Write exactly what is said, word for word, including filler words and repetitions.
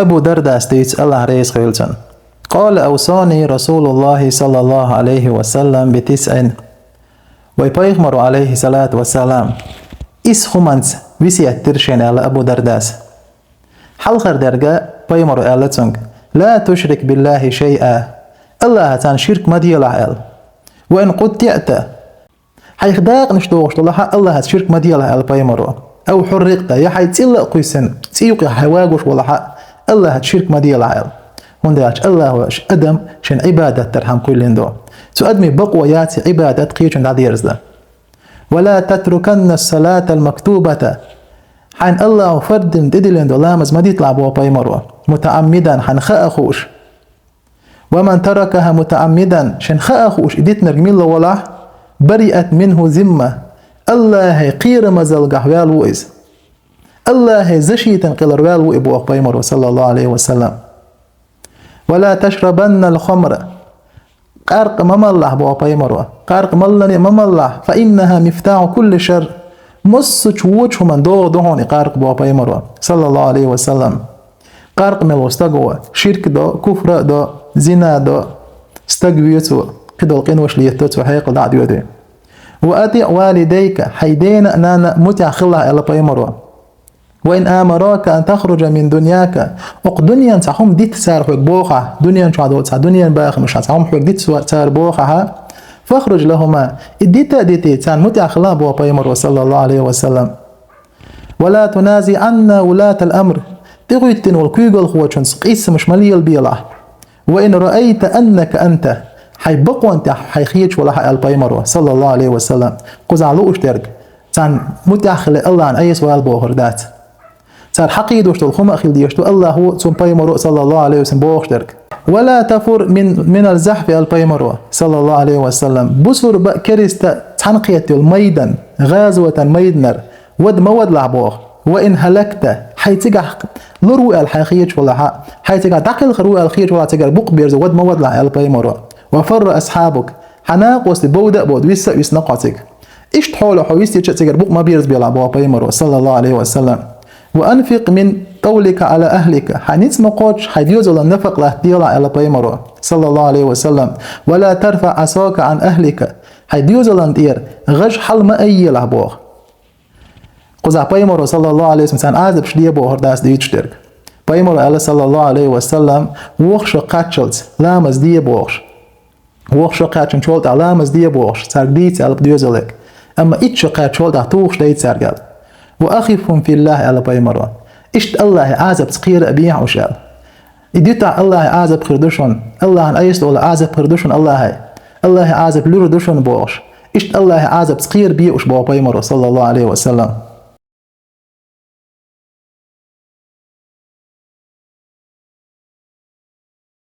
Абу Дардас дуьйцу, АллахӀ реза хуьлда цунна: «قال: أوصاني رسول الله صلى الله عليه وسلم بتسع». Вай пайхамаро, алейхи салату вассалам, исс хӀуманца весет дира шена, аьлла Абу Дардас. Хьалхара дерг пайхамаро аьлла цуьнга: «لا تشرك بالله شيئا». АллахӀаца ширк ма делахь, аьлла. «وإن قطعت». Хьайх дакъанаш дохуш долахь а, АллахӀаца ширк ма делахь, аьлла пайхамаро. «أو حرقت», я хьайн цӀий а кхуьссина, цӀий юкъа хьо вагош волахь а, АллахӀаца ширк ма делахь, аьлла. ХӀунда аьлча АллахӀа адам шена Ӏибадат дархьама кхоьллина ду. Цу адамийн бакъо яц Ӏибадат кхечунна дӀадерза дан. «ولا تتركن الصلاة المكتوبة». Хьайна АллахӀа фарз дина, тӀедиллина долу ламаз ма диталахь, боху пайхамаро, «متعمدا», хьайна хаа хууш. «ومن تركها متعمدا», шена хаа хууш и дитинарг милла волахь, «برئت منه ذمة». АллахӀан кхерамазаллехь ваьлла ву иза. АллахӀан защитана кхелларг ваьлла ву и, боху пайхамаро, саллаллаху Ӏалайхи ва саллам. «ولا تشربن الخمر». Къаркъа ма малалахь, боху пайхамаро. Къаркъа маллане а ма малалахь, «فإنها مفتاح كل شر». Массо а вочу хӀуманна догӀа ду хьуна и къаркъа, боху пайхамаро, саллаллаху Ӏалайхи ва саллам. Къаркъа мел волу стаг ву, ширк до, куфр а до, зина до, стаг вецо, кхидолу къинош летто, цо хьекъал дӀа а доьду. «وأطع والديك», хьайн дена а, нанна а муьтӀахь хилалахь, аьлла пайхамаро. «وإن آمراك أن تخرج من دنياك». Оцу дуьненна цхьа хӀума дита цара хьоьга бохахь, дуьнен чохь долу цхьа дуьненан бахамашна цхьа хӀума хьоьга дита цо-, цара бохахь, «فاخرج لهما». И дита а дитий, царна муьтӀахь хила, боху пайхамаро, саллаллаху Ӏалайхи ва саллам. «ولا تنازعن ولاة الأمر». ТӀехӀоьттина волу куьйгалхочуьнца къийсамаш ма лелабелахь. «وإن رأيت أنك أنت». Хьайн бакъонна тӀехь хьайн хеташ валахь, аьлла пайхамаро, саллаллаху Ӏалайхи ва саллам. Кхузахь лууш дерг, царна муьтӀахь хила АллахӀна айса вала бохург дац. Цара хьакхийдош долу хӀума а хила дезаш ду, АллахӀа а, цуьнан пайхамаро а, саллаллаху Ӏалайхи ва саллам, бохуш дерг. «ولا تفر من، من الزحف», аьлла пайхамаро, саллаллаху Ӏалайхи ва саллам. Бусурба а, керста а цхьаьна кхетта йолу майдан, гӀазотан майданара вада ма вадалахь, боху. «وإن هلكت», хьайн цигахь лур ву аьлла хьайн хеташ валахь а, хьайн цигахь дӀакхелхар ву аьлла хеташ валахь, цигара букъ берзо вада ма вадалахь, аьлла пайхамаро. «وفر أصحابك», хьан накъостий бовда а бовда, висса а висна хьо цига. Иштта хьолехь хьо вистича а, цигара букъ ма берзабелахь, боху пайхамаро, саллаллаху Ӏалайхи ва саллам. «وأنفق من طولك على أهلك». Хьайн ницкъ ма кхоччу, хьайн доьзална нафакъ латта делахь, аьлла пайхамаро, саллаллаху Ӏалайхи ва саллам. «ولا ترفع عصاك عن أهلك». Хьайн доьзална тӀера гӀаж хьала ма айъелахь, боху. Кхузахь пайхамаро, саллаллаху Ӏалайхи ва саллам, царна Ӏазапаш де бохург дац дуьйцуш дерг. Пайхамаро аьлла, саллаллаху Ӏалайхи ва саллам, вукху шо кхаччалц ламаз де бохуш. Вукху шо кхаьчначул тӀаьхьа ламаз де бохуш, цаьрга дийца аьлла доьзалега. Амма итт шо кхаьчначул тӀаьхьа тухуш дай цаьрга аьлла. «وأخفهم في الله», аьлла пайхамаро. Иштта АллахӀан Ӏазапца кхера а бехьа уьш аьлла. И дуьтахь АллахӀан Ӏазап хир ду шуна, АллахӀна айса долу Ӏазап хир ду шуна АллахӀан. АллахӀан Ӏазап луьра ду шуна бохуш. Иштта АллахӀан Ӏазапца кхера бе уьш, боху пайхамаро, саллаллаху Ӏалайхи ва саллам.